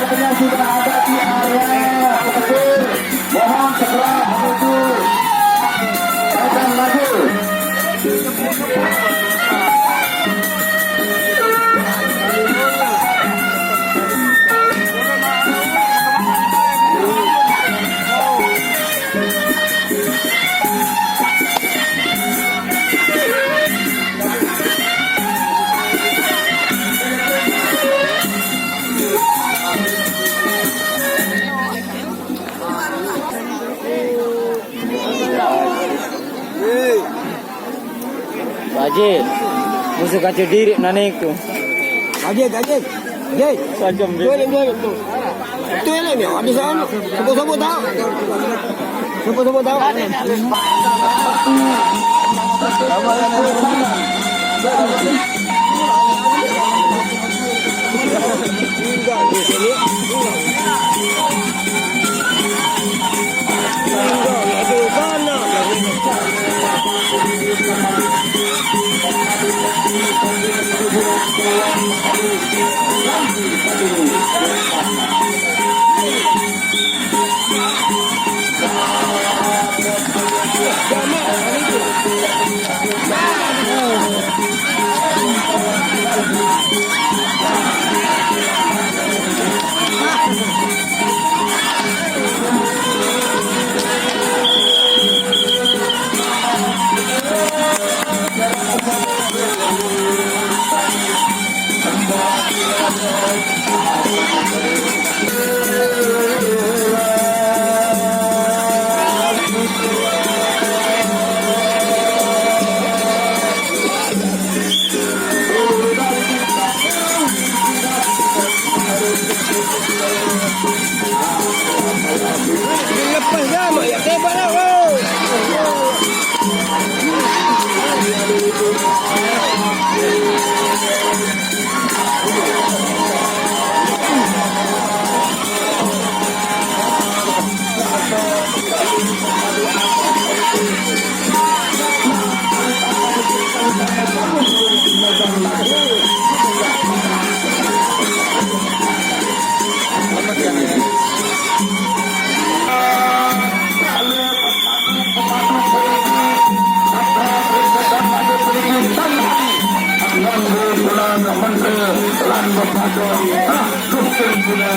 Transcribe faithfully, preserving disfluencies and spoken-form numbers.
Sudah ada di area tersebut. Mohon segera menuju. Silakan maju. Pak Haji, musuh kacau diri naniku. Pak Haji, Pak Haji, Haji. Kacau diri. Tuh, tuh, tuh. Itu ini nih, ada sana. Siapa-siapa tahu? Siapa-siapa tahu? Lepas dah, mak yak tembak dah, oh. Menteri lan bepadon, ah, dukun guna.